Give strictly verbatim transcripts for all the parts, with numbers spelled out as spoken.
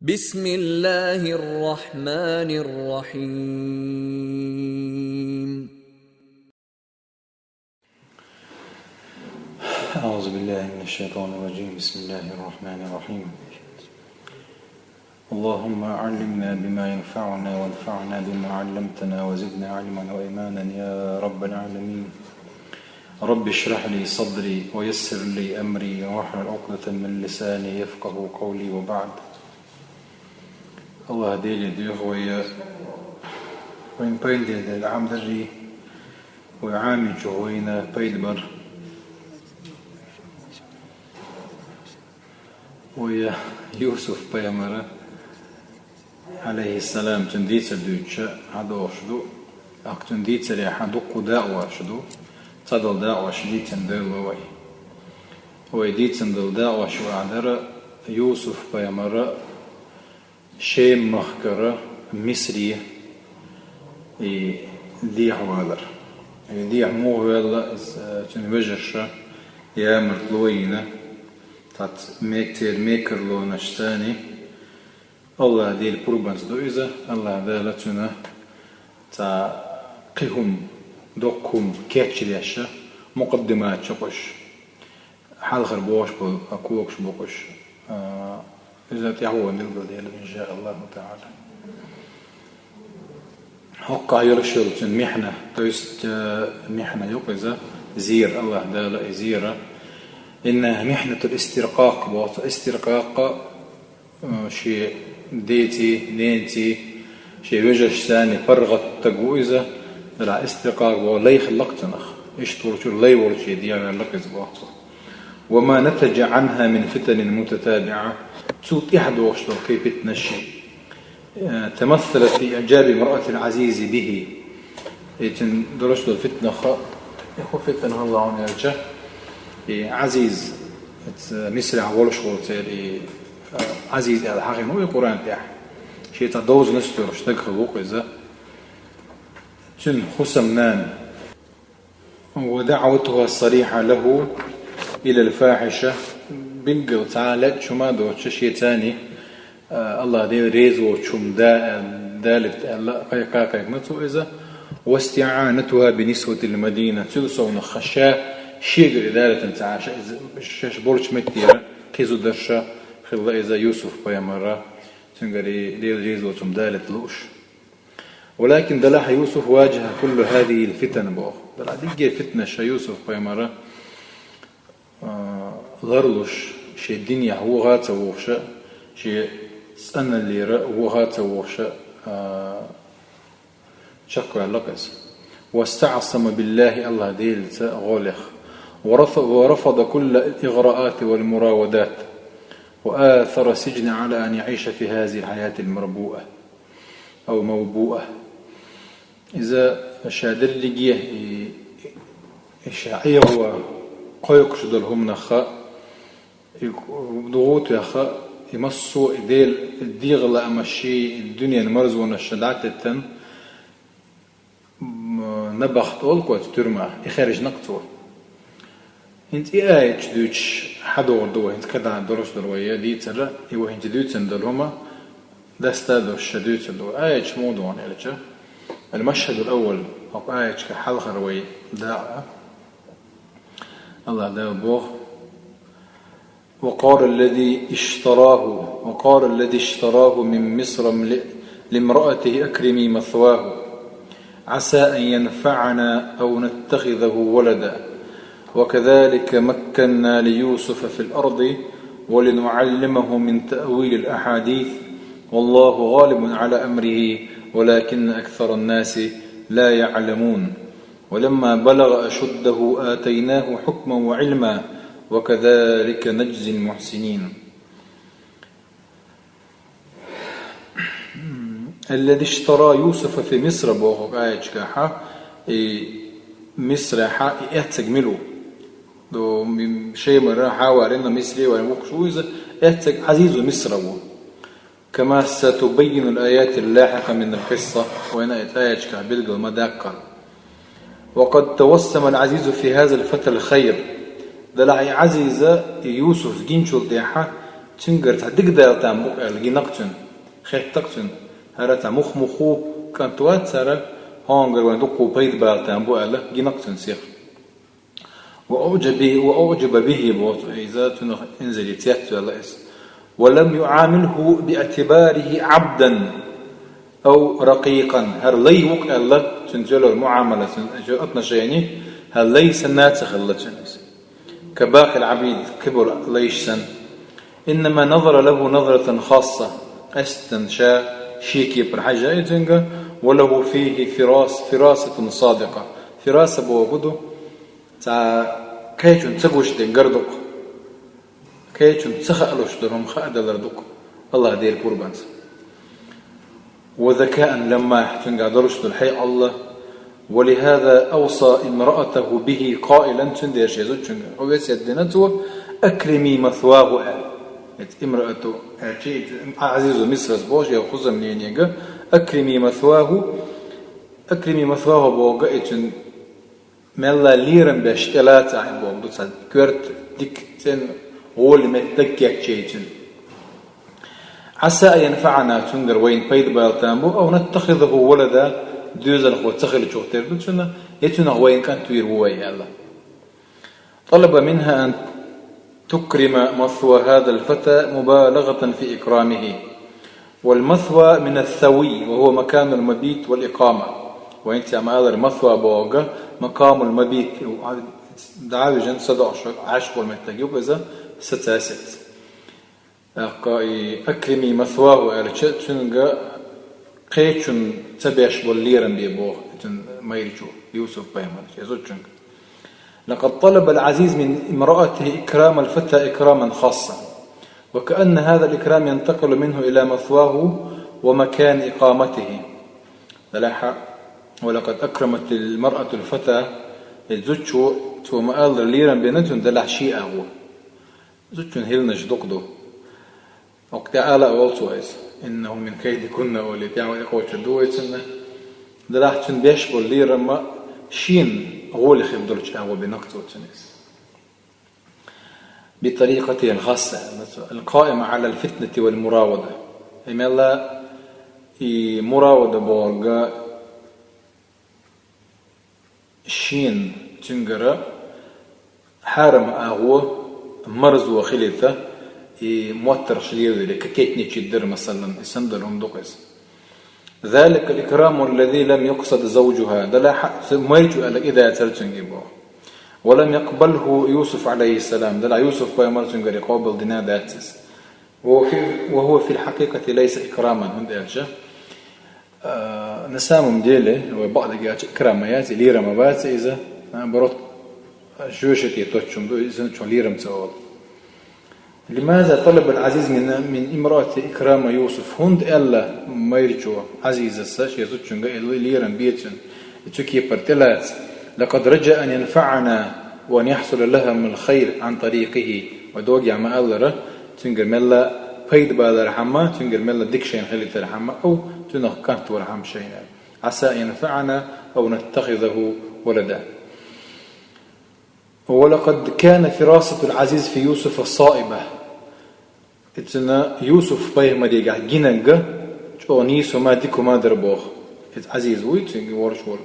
بسم الله الرحمن الرحيم. أعوذ بالله من الشيطان الرجيم. بسم الله الرحمن الرحيم. اللهم علمنا بما ينفعنا وانفعنا بما علمتنا وزدنا علما وإيمانا يا رب العالمين. رب اشرح لي صدري ويسر لي أمري واحلل عقدة من لساني يفقه قولي وبعد. Аллах Деле дуьйху вай, вайна пайда дер Ӏамадарий, вай Ӏамийча вайна пайда бар. Вай Юсуф пайхамар, Ӏалайхиссалам, цуьнан дийцар дуьйцуш хьадогӀуш ду, тӀаккха цуьнан дийцаре хьан дуккха дакъош ду, цхьадолу дакъош дийцина девлла вай. Вай дийцина долу дакъош вахьа дара Юсуф пайхамар Шем-махкара Мисаре и дехьавалар. И дехьа муха ваьлла, иза, цуьнан вежарша ямартло йина, цхьацца мег-, церан мекарлонашца цхьаьна. Аллах Делан пурбанца ду иза, Аллах Дала цуьнан цхьа кхин хӀума, доккха хӀума кечдеш, мукъаддимат чу кхуьссуш, хьалхара бохуш болу а когаш боккхуш, а, иза тӀаьхьо ван дилла дела, иншааллаху таӀала. ХӀокху йолуш йолу цуьнан михьна, то есть, а, михьна ю-кх иза, зер, Аллах Дала и зер. Инна михьнатул истиркъакъ боху, истиркъакъ, а, шен деций, ненаций, шен вежаршца цхьаьна паргӀат стаг ву иза, делахь истиркъакъ боху лай хилла-кх цунах. Иштта волчуьра лай волчу дехьаваьлла-кх иза боху цо. وما نتج عنها من فتن متتابعة. Цул тӀаьхьа догӀуш долу кхин питанаш, э, تمثلت في إعجاب امرأة العزيز به. И цуьнан долуш долу фитнах, и хӀун фитна хилла хьуна аьлча, и Ӏазиз, оцу Мисрехь волуш волу церан и, а, Ӏазиз аьлла хьахийна ву и Къуръан тӀехь. Шен цхьа довзанаш йолуш стаг хилла ву-кх иза. Цуьнан хӀусамнана. ودعوتها الصريحة له إلى الفاحشة. Билггал цхьа лаьтташ хӀума а доцуш, шен цхьаьна, а, Аллах Дела реза воцучу хӀума да-, далийта аьлла, кхайкха кхайкхина цо иза. واستعانتها بنسوة المدينة. Цуьнан совнаха ша шегара и далийтина ца Ӏаш, иза шаьш болчу меттера кхин зударша хилла иза Юсуф пайхамара, цуьнгара и Дела реза воцу хӀума далийта лууш. ولكن, делахь, يوسف واجه كل هذه الفتن боху. Делахь дерриге фитнаш Юсуф пайхамара, а, ларлуш, шен динехь вуха а ца вухуша, шен цӀаналлера вуха а ца вухуша, а, чекхваьлла-кх иза. واستعصم بالله, Аллах Делаца гӀолехь. ورف-, ورفض كل الإغراءات والمراودات. وآثر السجن على أن يعيش في هذه الحياة المربوءة. أو موبوءة. Иза ша дерриге и, и ша Ӏехо кхойкхуш долу хӀуманах, и дугӀу а тоьхна, и массо а и Делан дегӀан лаамаш, и дуьненан марзонаш ша дӀа а теттина, м, набахта олу-кх оцу туьрма, и хержна-кх цо. ХӀинца и аяташ дуьйцуш хьадогӀур ду вай, хӀинца кхидӀа долуш долу вай дийцар, и вай хӀинца дуьйцина долу хӀума, даста а долуш ша дуьйцур ду вай. Аяташ муха ду хьуна аьлча, المشهد الأول, хӀокху аяташка хьалхара вай дакъа. Аллах Дала боху: وقال الذي اشتراه، وقال الذي اشتراه من مصر ل-، لامرأته أكرمي مثواه عسى أن ينفعنا أو نتخذه ولدا وكذلك مكنا ليوسف في الأرض ولنعلمه من تأويل الأحاديث والله غالب على أمره ولكن أكثر الناس لا يعلمون. ولما بلغ أشده آتيناه حكما وعلما وكذلك نجزي المحسنين. الذي اشترى يوسف في مصر боху аяташкахь, и Мисрехь и эццаг мила ву? Ду, м, Шемара хьаварина, Мисре варина вукхуш ву иза, эццаг Ӏазизу Мисра ву. كما ستبين الآيات اللاحقة من القصة, вайна и аяташкахь билгал ма даккхара. وقد توسم العزيز في هذا الفتى الخير. Делахь и Ӏазиза и Юсуф гинчул тӀаьхьа Цуьнгара цхьа дика дала там бу аьлла гинакъ цуьнан, хеттакъ цуьнан. ХӀара цхьа мух-муху кӀант вац хӀара, хьонгара вайн дуккху пайда бала там бу аьлла гинакъ цуьнан сих. وأعجب، وأعجب به, боху иза, цунах инзаре цецваьлла иза. ولم يعامله باعتباره عبدا أو رقيقا. ХӀара лай ву-кх аьлла, цуьнца йолу муӀамала, цуьнан отношение, хӀара лай санна ца хилла цуьнан иза. كباقي العبيد, кхиболу лайш санна. إنما نظر له نظرة خاصة. Къаьсттина ша шен кепара хьаьжна и цуьнга, وله فيه فراس-، فراسة صادقة. Фираса бохург ду, цхьа кхечунна ца гуш дерг гар ду-кх. Кхечунна ца хаалуш долу хӀума хаа далар ду-кх, АллахӀ Делан пурбанца. وذكاء لماح, цуьнгахь долуш долу хьекъал. ولهذا أوصى امرأته به قائلا, цуьнан дерш еза цуьнга хӀун весет дина цо, أكرمي مثواه аьлла. Эцу имраату аьлча, иза Ӏазизу Мисрас боху, я Хузамненега, أكرمي مثواه, أكرمي مثواه боху и цуьнан мелла лерам беш тӀелаца ахь боху ду цхьа коьрта дика цӀена гӀоли меттиг кечъяй цуьнан. عسى أن ينفعنا, цуьнгара вайна пайда бала там бу, أو نتخذه ولدا, доьзалхо ца хилчух тера ду цуьнан, я цуьнах вайна кӀант вийр ву вай аьлла. طلب منها أن تكرم مثوى هذا الفتى مبالغة في إكرامه. والمثوى من الثوي وهو مكان المبيت والإقامة. Вайна цхьа ма-аллара, масва боху مقام المبيت, дӀа а вижина са доӀуш Ӏаш волу меттиг ю иза, саца сица. ТӀаккха и أكرمي مثواه аьлча, цуьнга кхечунна ца беш болу лерам бе боху цуьнан майрачо, Юсуп-пайхамарчо, еза цуьнга. لقد طلب العزيز من امرأته إكرام الفتى إكراما خاصا، وكأن هذا الإكرام ينتقل منه إلى مثواه ومكان إقامته. Делахь, ولقد أكرمت المرأة الفتى, и зудчо, цо ма-аллара, лерам бина цуьнан, делахь шен агӀо. Зудчун хӀилланаш дукха ду. ХӀокху тӀе ала а волу цо иза. إنه من كيدكن олий, тӀаьхьа вай кхочур ду вай цунна. Делахь цуьнан беш болу лерам а шена гӀоли хир долчу агӀо бина-кх цо цуьнан иза. بطريقته الخاصة, القائمة على الفتنة والمراودة. И мелла и муравада бохург шена цуьнгара хьарам агӀо, марзо хилийта, и моттаргӀаш лелийла, кокетничать дар, масалан, и санна долу хӀума ду-кх иза. ذلك الإكرام الذي لم يقصد زوجها, делахь, цу майрачо аьлларг и дацара цуьнга боху. ولم يقبله يوسف عليه السلام, делахь, Юсуп-пайхамар цуьнгара и къобал дина дац иза. وهو في، وهو في الحقيقة ليس إكراما, хӀунда аьлча, а, на самом деле, вай бакъдерг аьлча, икрам ма яц, и лерам ма бац иза, наоборот, жоьжахате тоьттуш хӀума ду, иза чохь лерам ца олу. لماذا طلب العزيز من، من امرأته إكرام يوسف؟ ХӀунда аьлла майрачо Ӏазизас шен зудчуьнга и лерам бе цуьнан, и цу кепара тӀелаца: لقد رجا أن ينفعنا وأن يحصل لهم الخير عن طريقه. Вай догӀа ма-аллара, цуьнгара мелла пайда балархьама, цуьнгара мелла дика шайна хилийтархьама, ав цуьнах кӀант вархьама шайна. عسى أن ينفعنا أو نتخذه ولدا. ولقد كان فراسة العزيز في يوسف صائبة. Иза цуьнан Юсуп-пайхамарегахь гинарг чӀогӀа нийса хӀума, дика хӀума дара боху. Иза Ӏазиз вуй, цуьнга ворхӀ волу.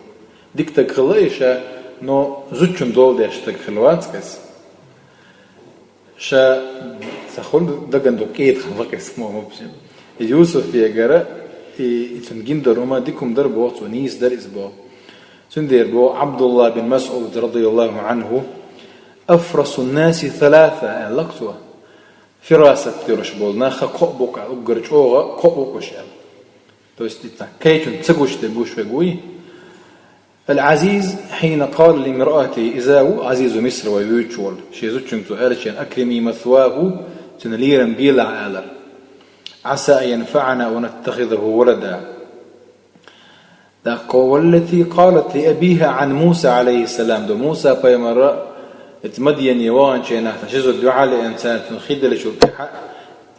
Дика стаг хилла и ша, но зудчун дола деш стаг хилла вац-кх иза. Ша ца хуьлу даган ду кӀеда хилла-кх иза, мо, в общем. Юсуфегара и, и цуьнан гина дара хӀума, дика хӀума дара боху цо, нийса дара иза боху. Цуьндера боху Ӏабдулла бин МасӀуд, радияллаху Ӏанху: أفرس الناس ثلاثة, аьлла-кх цо. Фирасат йолуш болу нах кхоъ бу-кх, уггар чӀогӀа кхоъ ву-кх уьш аьлла. То есть, и цхьа кхечунна ца гуш дерг гуш верг вуй. العزيز حين قال لامرأته, иза ву Ӏазизу Миср вай вуьйцуш волу, шен зудчуьнга цо аьлла шена: أكرمي مثواه, цуьнан лерам белахь алар. عسى أن ينفعنا أو نتخذه ولدا. ТӀаккха: والتي قالت لأبيها عن موسى عليه السلام, до Муса-пайхамара, иза Мадьяне ваханчу хенахь, цхьа ши зуда юьхьа а леана, царна цунна хи деллачул тӀаьхьа,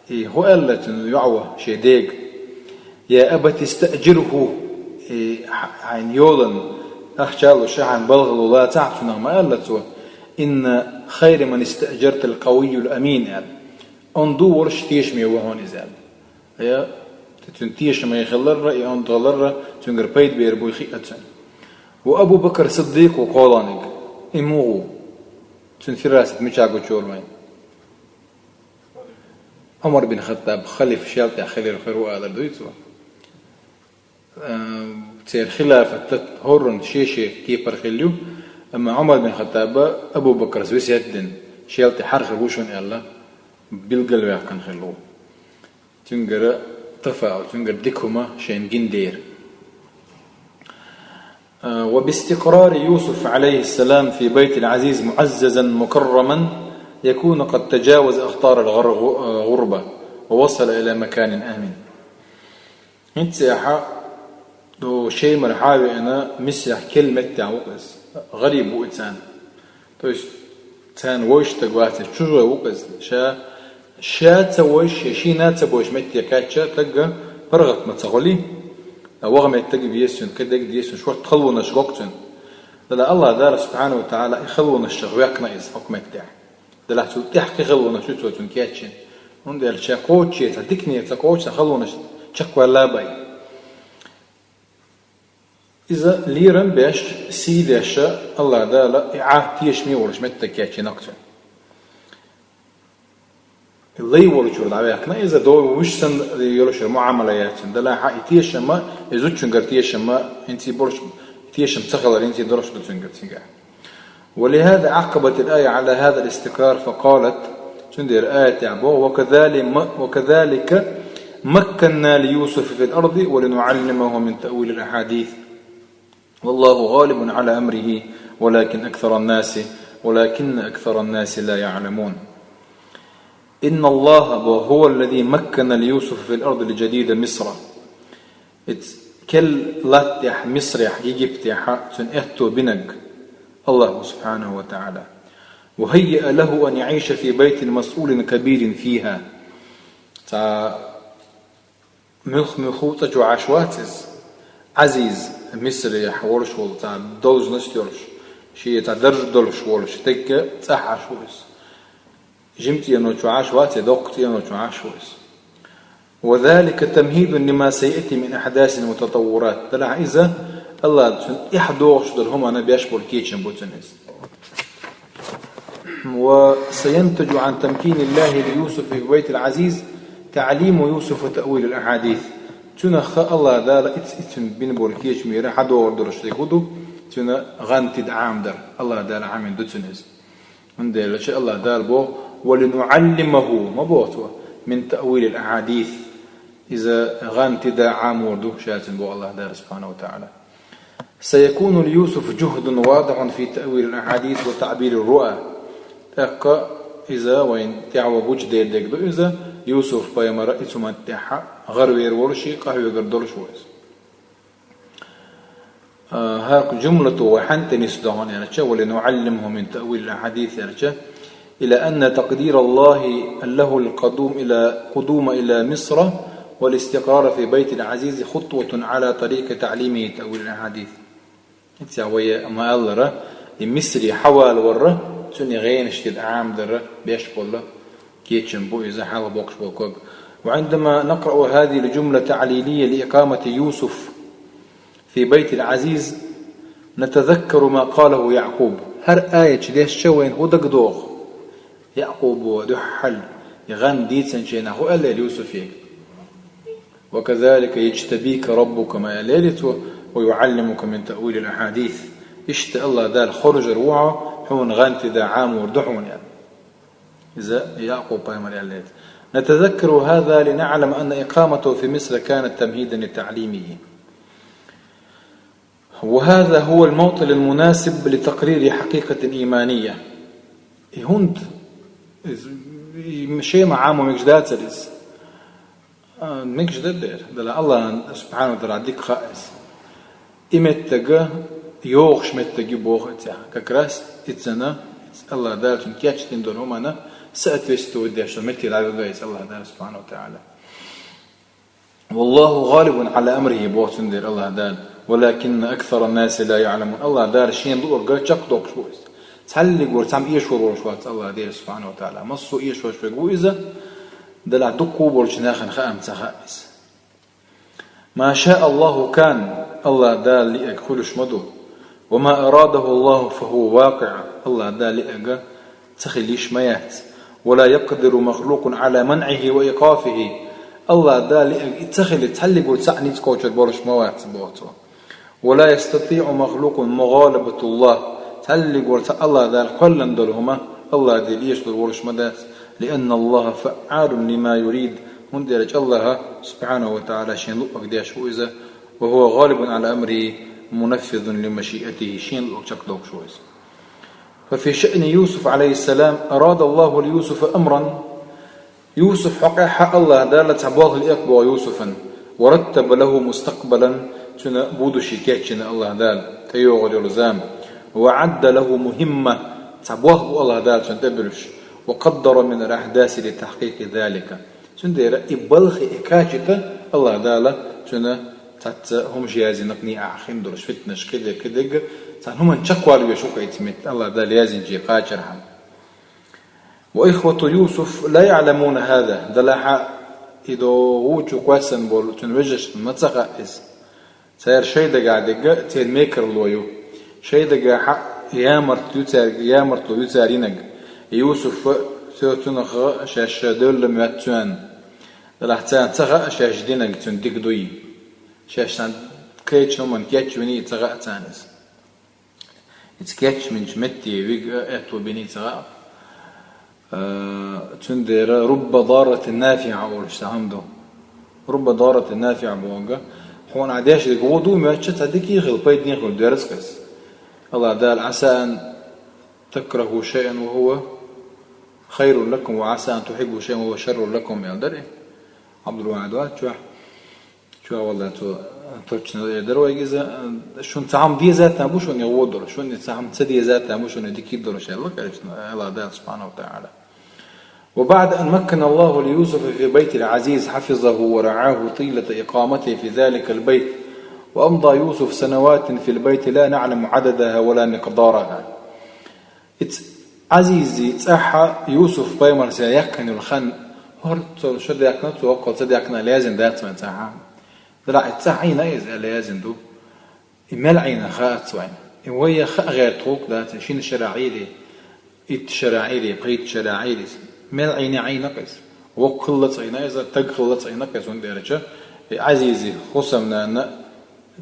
и хӀун аьлла цуьнан йоӀа шен дега: يا أبت استأجره, и хьа-, хьайна йолана ахча луш, хьайна балха луш лацахь цунах, ма аьлла цо: إن خير من استأجرت القوي الأمين, аьлла. онда волуш тешаме ву хьуна иза аьлла. Я, цуьнан тешаме хиларра, и онда хиларра, цуьнгара пайда бер буй хиъна цунна. Ва Абу Бакр Сиддикъ ву кхоалгӀаниг. И муха ву? Цуьнан фирасат мичахь гучура вайна? Ӏумар бин Хаттаб халифа шел тӀехь хилар хир ву алар дуй цо. Э, церан хилафат хӀорран шен-шен кепара хилла ю, амма Ӏумар бин Хаттаба Абу Бакрас весет дина, шел тӀехь хьархар ву шуна аьлла, билгалваьккхина хилла ву. Цуьнгара тафаут, цуьнгара дика хӀума шайна гина дера. وباستقرار يوسف عليه السلام في بيت العزيز معززا مكرما يكون قد تجاوز أخطار الغر-، الغربة ووصل إلى مكان آمن. ХӀинца хьа, ду Шемара хьа а веана, Мисрехь керла меттехь ву иза. ГӀариб ву и царна. То есть, царна вовшах стаг вац иза, чужой ву иза. Ша, ша ца вовшах, шена ца бовшах метте кхаьчча, тагга паргӀат ма ца хуьлий, а ваха меттиг а веза цуьнан, кхидерг а деза цуьнан, шортта халонаш го-кх цуьнан. Дала Аллах Дала субхьанаху ва тагӀала и халонаш чу ваьккхина иза хӀокху меттехь. Делахь цул тӀаьхьа кхин халонаш ю цо цунна кечйина. ХӀунда аьлча ша кхочуш, цхьа дикане ца кхочуш, цхьа халонаш чекхваьлла бен. Иза лерам беш, сий деш, Аллах Дала и Ӏа тешаме волуш меттиг кечйина-кх цуьнан. Лай волчуьра дӀаваьккхина иза, дов вуьш санна йолуш йолу муӀамала яц цуьнан. Делахь и тешам, и зудчуьнгара тешам, хӀинца болуш, тешам ца хилар хӀинца долуш ду цуьнгара цигахь. ولهذا عقبت الآية على هذا الاستقرار فقالت، цундела аятехь боху: وكذلك، وكذلك مكنا ليوسف في الأرض ولنعلمه من تأويل الأحاديث والله غالب على أمره ولكن أكثر الناس، ولكن أكثر الناس لا يعلمون. إن الله هو الذي مكن ليوسف في الأرض الجديدة مصر. Иц-, керла латтехь, Мисрехь, Египтехь цуьнан аьтто бинарг Аллах ву, субхьанаху ва тагӀала. وهيأ له أن يعيش في بيت مسؤول كبير فيها. Цхьа муьлх-муьлхха цӀа чу Ӏаш вац иза. Ӏазиз, Мисрехь волуш волу, цхьа должность йолуш, шен цхьа дарж долуш волуш, стегга цӀахь Ӏаш ву иза. Жима цӀено чу Ӏаш вац, я доккха цӀено чу Ӏаш ву иза. وذلك تمهيد لما سيأتي من أحداث وتطورات. Делахь иза Аллах цунна тӀаьхьа догӀуш долу хӀуманна беш болу кечам бу цуьнан иза. وسينتج عن تمكين الله ليوسف في بيت العزيز تعليم يوسف تأويل الأحاديث. Цуьнах Аллах Дала иц-, и цуьнан бина болу кечамера хьадогӀур долуш дерг хӀун ду? Цуьнан гӀан тида Ӏамадар. Аллах Дала Ӏамийна ду цуьнан иза. ХӀунда аьлча Аллах Дала боху: «ولنعلمه», ма боху цо, «من تأويل الأحاديث». Иза гӀан тида Ӏамор ду ша цуьнан, боху Аллах Дала субхьанаху ва тагӀала. «سيكون ليوسف جهد واضح في تأويل الأحاديث وتعبير الرؤى». ТӀаккха иза вайн тӀаьхьо гучудер дерг ду иза, Юсуф-пайхамар и цу маттехь гӀаравер волуш и къахьоьгур долуш ву иза. А, хӀара жумлато вай хьанна тӀе нисдо хьуна аьлча, «ولنعلمه من تأويل الأحاديث» аьлча, إلى أن تقدير الله له القدوم إلى، قدوم إلى مصر والاستقرار في بيت العزيز خطوة على طريق تعليمه تأويل الأحاديث. ХӀинца вай ма-аллара, и Мисре хьавалавар, цуьнан гӀенаш тида Ӏамадар беш болу кечам бу иза хьалха боккхуш болу ког. وعندما نقرأ هذه الجملة تعليلية لإقامة يوسف في بيت العزيز نتذكر ما قاله يعقوب. ХӀара аят дешча вайна хӀун дагадогӀу? Якъубо дуьххьал и гӀан дийцинчу хенахь хӀун аьллера Юсуфе? «وكذلك يجتبيك ربك», ма аьллера цо, «ويعلمك من تأويل الأحاديث». Иштта Аллах Дала хоржур ву хьо, хьуна гӀан тида Ӏамор ду хьуна аьлла. Иза Якъуб-пайхамар аьллера. «نتذكر هذا لنعلم أن إقامته في مصر كانت تمهيدا لتعليمه. وهذا هو الموطن المناسب لتقرير حقيقة إيمانية». И хӀунда, из-, и Шема Ӏамо мегаш дацара иза? А, мегаш дара дера. Дала Аллахьан субхьанаху ва тагӀала дика хаьа иза. И меттиг йогӀуш меттиг ю боху и цехь. Как раз и цана, Аллах Дала цунна кечдина долу хӀуманна соответствовать деш долу метте дӀавига иза Аллах Дала субхьанаху ва тагӀала. «والله غالب على أمره», боху цундела Аллах Дала. «ولكن أكثر الناس لا يعلمون». Аллах Дала шена луург чекхдоккхуш ву иза. Цхьаллиг вара цхьамма эшор волуш вац Аллах Дела субхьанаху ва тагӀала. Массо а эшош верг ву иза. Делахь дуккха болчу нахана хаам ца хаьа иза. «ما شاء الله كان», Аллах Дала лиъаг хуьлуш ма ду. «وما أراده الله فهو واقع», Аллах Дала лиъаг ца хилийш ма яц. «ولا يقدر مخلوق على منعه وإيقافه», Аллах Дала лиъаг и ца хилийта цхьаллигур цхьаъ ницкъ кхочур болуш ма вац боху цо. «ولا يستطيع مخلوق مغالبة الله», цхьаллигур цхьаъ Аллах Дала кхоьллина долу хӀума Аллах Дела эшалур волуш ма дац. «لأن الله فعال لما يريد», хӀунда аьлча Аллаха, субхьанаху ва таӀала, шен луъург деш ву иза. «وهو غالب على أمره منفذ لمشيئته», шен луъург чекхдоккхуш ву иза. «ففي شأن يوسف عليه السلام أراد الله ليوسف أمرا», Юсуф хьокъехь Аллах Дала цхьа болх лиъна боху Юсуфан. «ورتب له مستقبلا», цуьнан будущий кечйина Аллах Дала, тӀейогӀур йолу зама. «وأعد له مهمة», цхьа болх бу Аллах Дала цунна тӀебуьллуш. «وقدر من الأحداث لتحقيق ذلك». Цундела и балхе и кхачийта Аллах Дала цуьнан цхьацца хӀумаш яздина, кхин а хин долуш фитнаш, кхидерг, кхидерг, цхьана хӀуманна чекхвала везаш ву-кх иза, меттиг Аллах Дала яздинчу кхачархьама. «وإخوة يوسف لا يعلمون هذا», делахь и догӀучу кхоьссина болу цуьнан вежаршна ма ца хаьа иза. Церан шайн дагахь дерг церан мекарло ю. Шайн дагахь ямартло ю цаьрга, ямартло ю цара йинарг. Юсуф а, цо цунах а шаьш девлла моьтту царна. Делахь царна ца хаьа шаьш динарг цуьнан дика дуй. Шаьш цхьана кхечу хӀуманна кечвиний ца хаьа царна иза. Иза кечвинчу метте вига а аьтто биний ца хаьа. Э, цундела «رب ضارة نافعة» олуш цхьа хӀума ду. «رب ضارة نافعة» бохург, хьуна ахь деш дерг вон ду моьттуш, цхьа дика а хила, пайдане а хила дерза-кх иза. Аллах Дала: «عسى أن تكرهوا شيئا وهو خير لكم، وعسى أن تحبوا شيئا وهو شر لكم», аьлла дара и. Абдул-Вахьид вац чохь. Чохь валла цо точно эр дара вайга иза, шуна цхьа хӀума деза а там бу шуна и вон долуш, шуна и цхьа хӀума ца деза а там бу шуна и дика долуш аьлла, конечно, Аллах Дала субхьанаху ва таӀала. «وبعد أن مكن الله ليوسف في بيت العزيز حفظه ورعاه طيلة إقامته في ذلك البيت، وأمضى يوسف سنوات في البيت لا نعلم عددها ولا مقدارها». Иза Ӏазизи цӀахь Юсуф-пайхамарца яьккхина йолу хан, хӀора цо шо даьккхина, цо воккхал ца даьккхина аьлла яздина дац вайн цӀахь. Делахь и цӀахь Ӏийна иза аьлла яздина ду. И мел Ӏийна хаьац вайна. И вайна хаа гӀерта гӀуллакх дац, и шина шарахь Ӏийр, итт шарахь Ӏийр, пхийтта шарахь Ӏийр иза. Мел Ӏийна Ӏийна-кх иза. Воккха хилла а Ӏийна иза, таг хилла а Ӏийна-кх иза, хӀунда аьлча и Ӏазизи хӀусамнана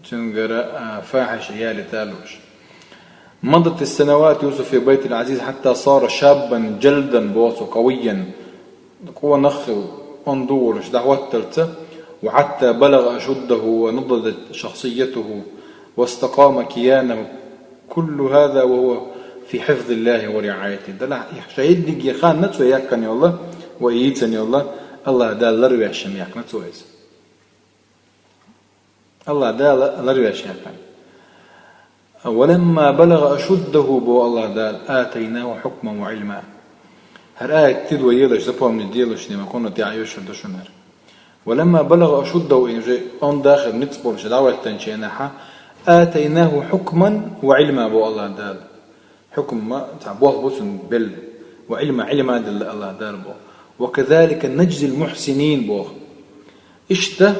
цуьнгара, а, фахьиша ялийта лууш. «مضت سنوات يوسف في بيت العزيز حتى صار شابا جلدا», боху цо, «قويا», къонах хилла, онда волуш дӀахӀотталца, «وحتى بلغ أشده ونضجت شخصيته واستقام كيانه، كل هذا وهو في حفظ الله ورعايته». Делахь и шайдигге ханна цо яьккхина йолла, ва йийцина йолла, Аллах Дала ларвеш яьккхина цо иза. Аллах Дала ларвеш яьккхина. «ولما بلغ أشده», боху Аллах Дала, «آتيناه حكما وعلما». ХӀара аят тидо елаш, запомнить делаш, нима кхунна тӀехь йоьшур ду шуна хӀара. «ولما بلغ أشده», и уже онда хир ницкъ болуш дӀахӀоьттинчу хенахь, «آتيناه حكما وعلما», боху Аллах Дала. Хьукм ма цхьа болх бу цунна белла. «وعلما», Ӏилма а делла Аллах Дала боху. «وكذلك نجزي المحسنين», боху. Иштта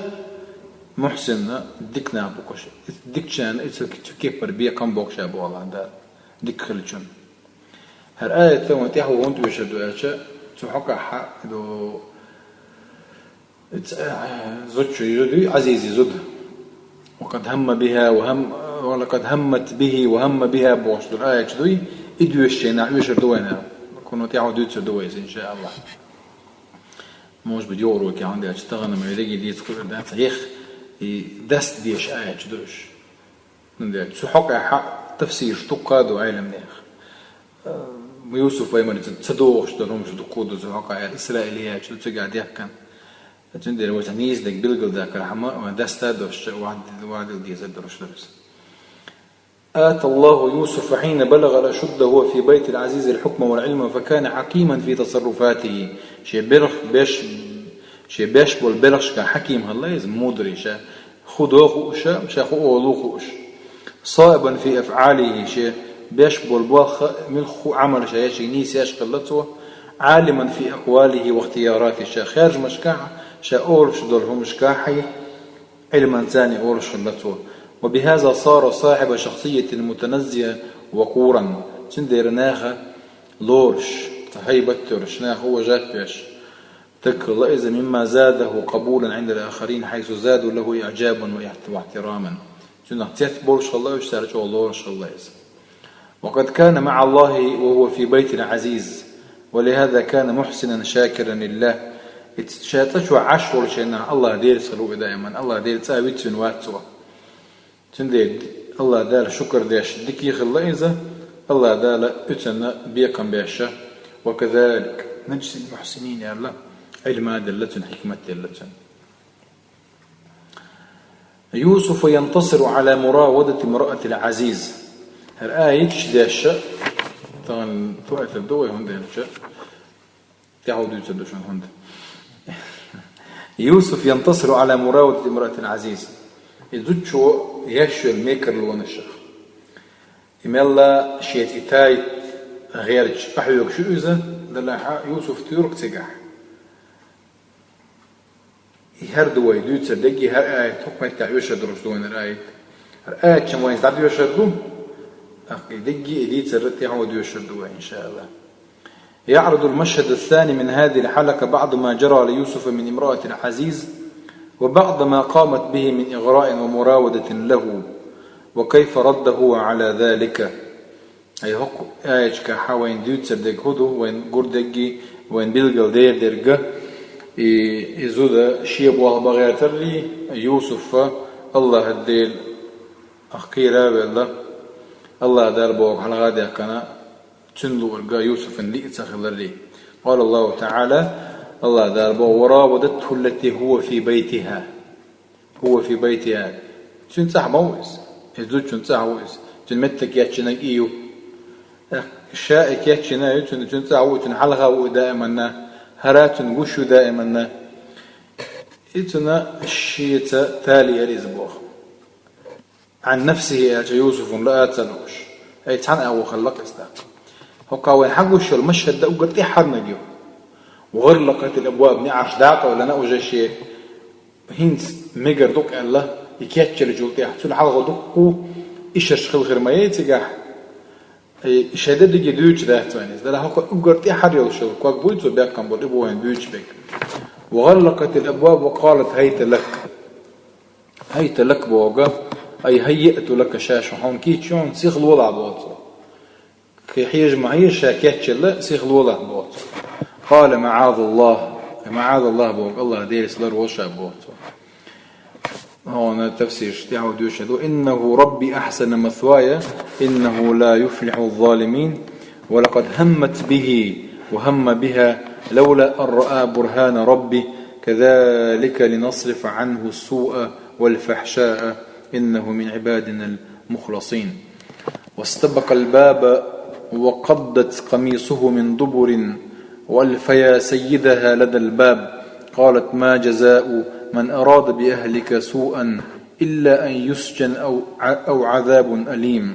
мухьсин, дика нах бу-кх уьш. Дикачарна и цу, цу кепара бекхам боккхуш бу Аллах Дала дика хиллачунна. ХӀара аят вайн тӀаьхьо хӀунда оьшур ду аьлча, цу хьокъехь ду Ц-, э, зудчун зуда, Ӏазизи зуда. «وقد هم بها وهم، ولقد همت به وهم بها» бохуш долу аят дуй, и доьшуш шайна оьшур ду вайна. Кхунна тӀаьхьо дуьйцур ду вай иза, иншааллах. Может быть, юха урокехь, хӀунда аьлча тахана ма ерриге дийца кхуьур дац, хьех, и даста дезаш аят ду уьш. ХӀунда аьлча цу хьокъехь тафсираш дуккха а ду Ӏеламнехан. Э, Юсуф-пайхамарица ца догӀуш долу хӀуманаш дуккха а ду цу хьокъехь, Исраилияташ ду цигахь дехкина. Цундела вай цхьа нийса дерг билгалдаккхархьама, вайн даста а долуш, ваьд-, ваьдал дезар долуш ду иза. «آتى الله يوسف حين بلغ أشده وهو في بيت العزيز الحكمة والعلم فكان حكيما في تصرفاته». Шен белх-, беш-, шен беш болу белхашкахь хьаким хилла иза, мудрый, ша хӀун до хууш, ша хӀун олу хууш. «صائبا في أفعاله», шен беш болу болх, муьлхха а Ӏамал ша еш, нийса еш хилла цо. عالما في أقواله واختياراته, ша харжамашкахь, ша олуш долу хӀумашкахь, Ӏилманца олуш хилла цо. وبهذا صار صاحب شخصية متنزهة وقورا. Цундела наха лоруш, цхьа хӀайбат йолуш, наха уважать веш. Дагахь хилла иза, مما زاده قبولا عند الآخرين حيث زادوا له إعجابا واحت-، واحتراما. Цунах цец болуш хилла уьш, цара чӀогӀа лоруш хилла иза. وقد كان مع الله وهو في بيت عزيز، ولهذا كان محسنا شاكرا لله. Ит ша цӀа чохь Ӏаш волчу хенахь АллахӀ Делаца хилла ву и даиман, АллахӀ Делан цӀа вицвина вац цо. Цундела АллахӀ Дала шукар деш дика хилла иза, АллахӀ Дала уьцанна бекхам беш. وكذلك نجزي المحسنين аьлла, Ӏилма делла цунна, хьикмат делла цунна. يوسف ينتصر على مراودة امرأة العزيز. ХӀара аяташ дешша, тахана тоьатар ду вай хӀунда аьлча, тӀаьхьо дуьйцур ду шуна хӀунда. يوسف ينتصر على مراودة امرأة العزيز. И зудчо еш йолу мекарлонашах. И мелла шеца и тайп гӀерташ къахьоьгуш ю иза, делахь Юсуф туьйра цигахь. И хӀара ду вай дуьйцур дерг, и хӀара аят, хӀокху меттехь оьшур долуш ду вайна хӀара аят. ХӀара аят чам вайна дӀадоьшур ду, тӀаккха и дерг, и дийцар тӀаьхьо доьшур ду вай, иншааллахӀ. يعرض المشهد الثاني من هذه الحلقة بعض ما جرى ليوسف من امرأة العزيز، وبعض ما قامت به من إغراء ومراودة له، وكيف رد هو على ذلك. Ай хӀокху аяташкахь вайна дуьйцур дерг хӀун ду, вайна гур дерг, вайна билгал дер дерг, и, и зуда шен болх бан гӀертаррий, Юсуфа АллахӀ Дела ахкийра а велла, АллахӀ Дала боху хьалха а даьккхина, цуьнан луург Юсуфан лиъ ца хиларрий. قال الله تعالى, АллахӀ Дала боху: وراودته التي هو في بيتها. هو في بيتها. Цуьнан цӀахь ма ву иза. Иза зудчун цӀахь ву иза. Цуьнан метта кечйинарг и ю. Ша и кечйина ю, цуьнан, цуьнан цӀахь ву, цуьнан хьалха ву и даиманна. ХӀара цуьнан гуш ю даиманна. И цуьнан шеца талийра иза боху. عن نفسه аьлча, Юсуфан лаа ца лууш. Ай, цхьана а ву хилла-кх иза тӀаккха. ХӀокху вайн хьан гуш йолу машхӀад дан уггар тӀаьххьарниг ю. وغلقت الأبواب, неӀарш дакъа а велла, уже шен хӀинца мегар ду-кх аьлла, и кечйеллачул тӀаьхьа, цул хьалха дуккха ишарш хила хир ма яй цигахь. Ай, шайн дерриге дуьйцуш дац вайна иза. Делахь хӀокху уггар тӀаьххьара йолуш йолу ког буй цо бекхам болу, и бу вайна дуьйцуш берг. وغلقت الأبواب وقالت هيت لك. هيت لك боху, ай, هيئت لك, ша шу хьуна кийча ю, хьуна сиха лолахь боху цо. Кхин хьежа ма хьежа, ша кечйелла, сиха лолахь боху цо. قال معاذ الله, معاذ الله боху, АллахӀ Делаца лар волуш а боху цо. Хьуна тафсирш тӀехь доьшур ду: إنه ربي أحسن مثواي إنه لا يفلح الظالمين. ولقد همت به وهم بها لولا أن رأى برهان ربه كذلك لنصرف عنه السوء والفحشاء إنه من عبادنا المخلصين. واستبق الباب وقضت قميصه من دبر وألفيا سيدها لدى الباب. قالت: ما جزاء من أراد بأهلك سوءا إلا أن يسجن أو ع-، أو عذاب أليم.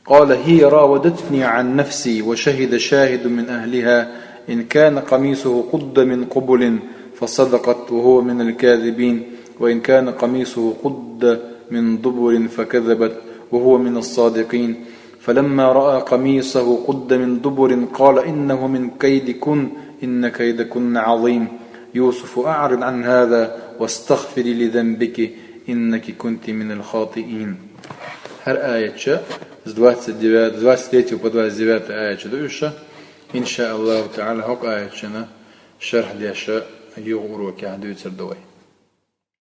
قال: هي راودتني عن نفسي، وشهد شاهد من أهلها إن كان قميصه قد من قبل فصدقت وهو من الكاذبين، وإن كان قميصه قد من دبر فكذبت وهو من الصادقين. فلما رأى قميصه قد من دبر قال: إنه من كيدكن، إن كيدكن عظيم. يوسف، أعرض عن هذا واستغفري لذنبك، إنك كنت من الخاطئين. ХӀара аяташ с двадцать девятого, с двадцать третьего по двадцать девятое аяташ ду уьш. Иншааллаху таала, хӀокху аяташна шархь деш юха урокехь дуьйцур ду вай.